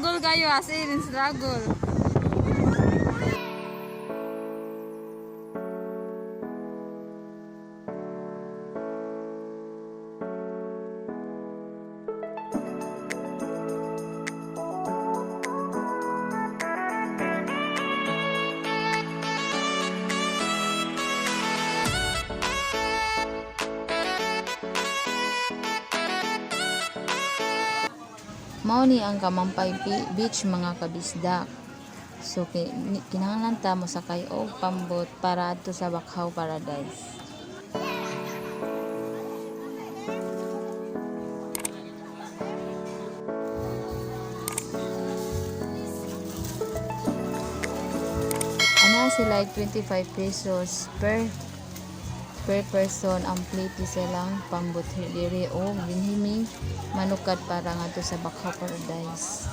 Struggle kayo, as in, struggle. Mao ni ang Kamampay Beach, mga kabisdak. So kinahanglan ta mosakay og pambot para adto sa Bakhaw Paradise. Ana sila 25 pesos per person ang plate silang pambot diri og dinhi mi manukad para ngadto sa Bakhaw Paradise,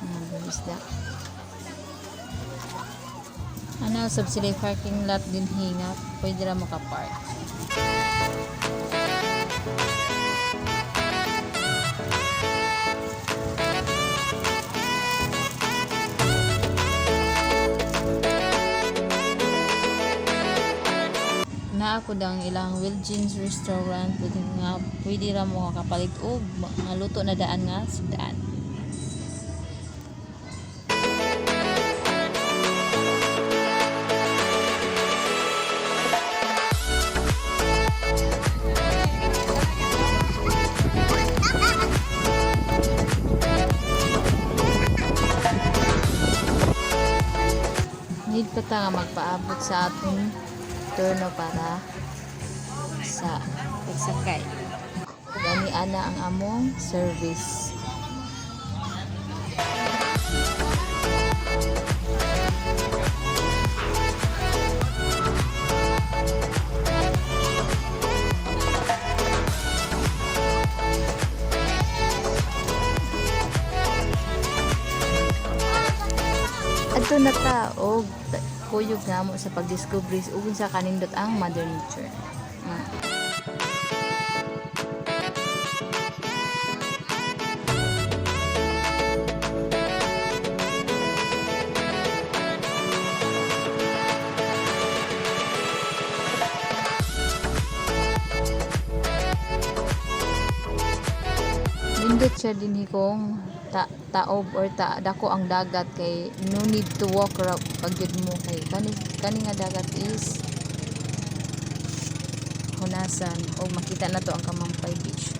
mga kabisdak. Ana sab sila parking lot dinhi nga pwede ra maka-park. Naa ko dang ilang Wiljeans Restaurant, pwede nga pwede ra mo kapalit og mga luto na daan nga sudaan. Need pa ta nga magpaabot sa atong turno para sa pagsakay. Gani ana ang among service. Adto na ta og kuyog namo sa pagdiscovery ug unsa kanindot ang Mother Nature. Ah. Nindot siya dinhi kung taob or dako ang dagat kay no need to walk ra pag gyud mo kay kani kani nga dagat is hunasan o makita na to ang Kamampay Beach.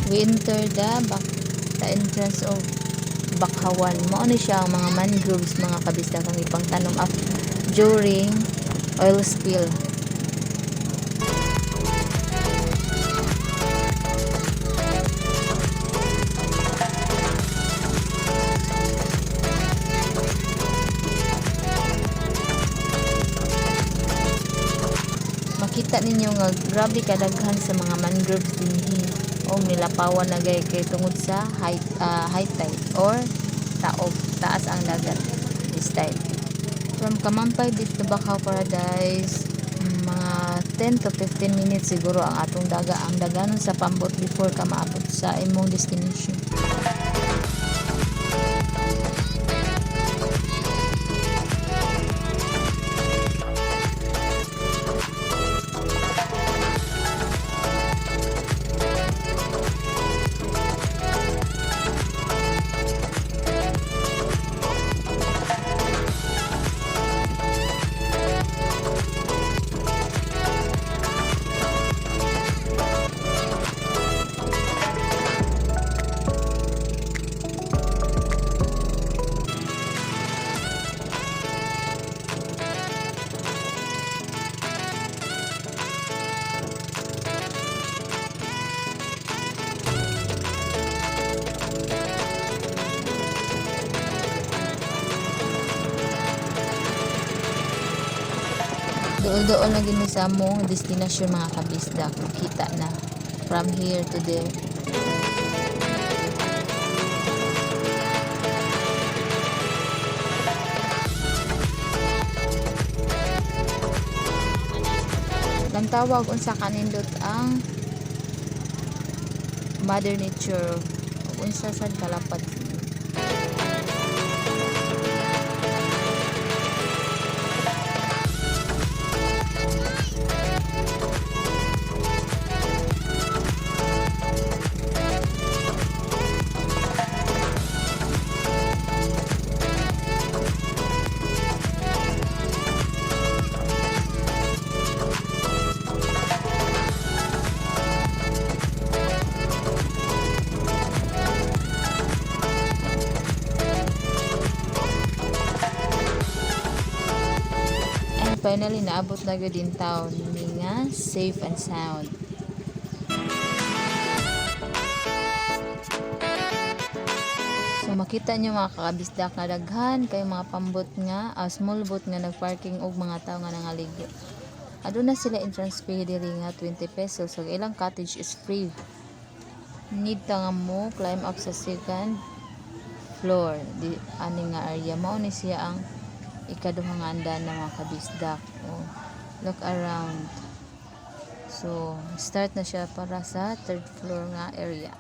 We enter the entrance of Bakhawan. Mao ni siya ang mga mangroves, mga kabisdak, ang ipangtanom up during oil spill. Makita ninyo nga grabe kadaghan sa mga mangroves dinhi o nilapawan na gay kay tungod sa high tide or taob, taas ang dagat this time. From Kamampay Beach to Bakhaw Paradise, mga 10 to 15 minutes siguro ang atong daga ang daganon sa pambot before ka maabot sa imong destination. Duol-duol na gyud mi sa among destinasyon, mga kabisdak. Makita na from here to there. Lantawag unsa kanindot ang Mother Nature ug unsa sad kalapad. And finally, naabot na gyud in town mi nga safe and sound. So makita nyo, mga kakabisdak, nga daghan kay mga pambot nga small boat nga nagparking og mga tao nga nangaligo. Aduna sila entrance fee diri nga 20 pesos. So ilang cottage is free. Need ta nga mo climb up sa second floor di ani nga area. Mao ni siya ang ikaduha nga andan ng mga kabisdak. Oh, look around. So start na siya para sa third floor nga area.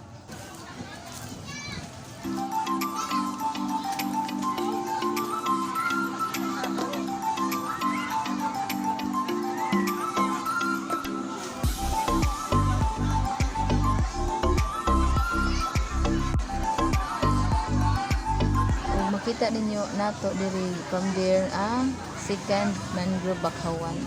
Ug makita ninyo nato diri from there ang second mangrove Bakhawan.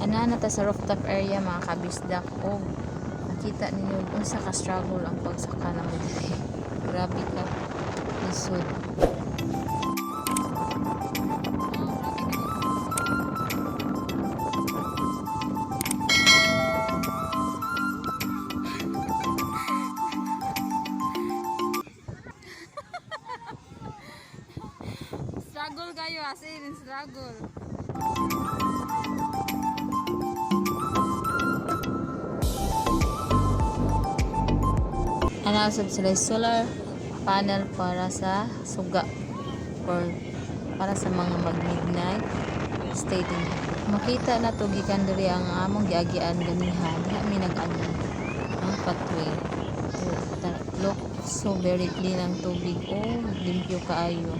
Ana na ta sa rooftop area, mga kabisdak, og makita ninyo unsa ka struggle ang pagsaka namo diri. Grabe ka lisod. Struggle kayo, as in struggle. Ana usab sila solar panel para sa suga or para sa mga mag midnight stay din. Makita na to gikan diri ang among giagian ganiha. Diha mi nag-agi ang pathway. Oh, look, so very clean ang tubig. Oh, limpyo kaayo.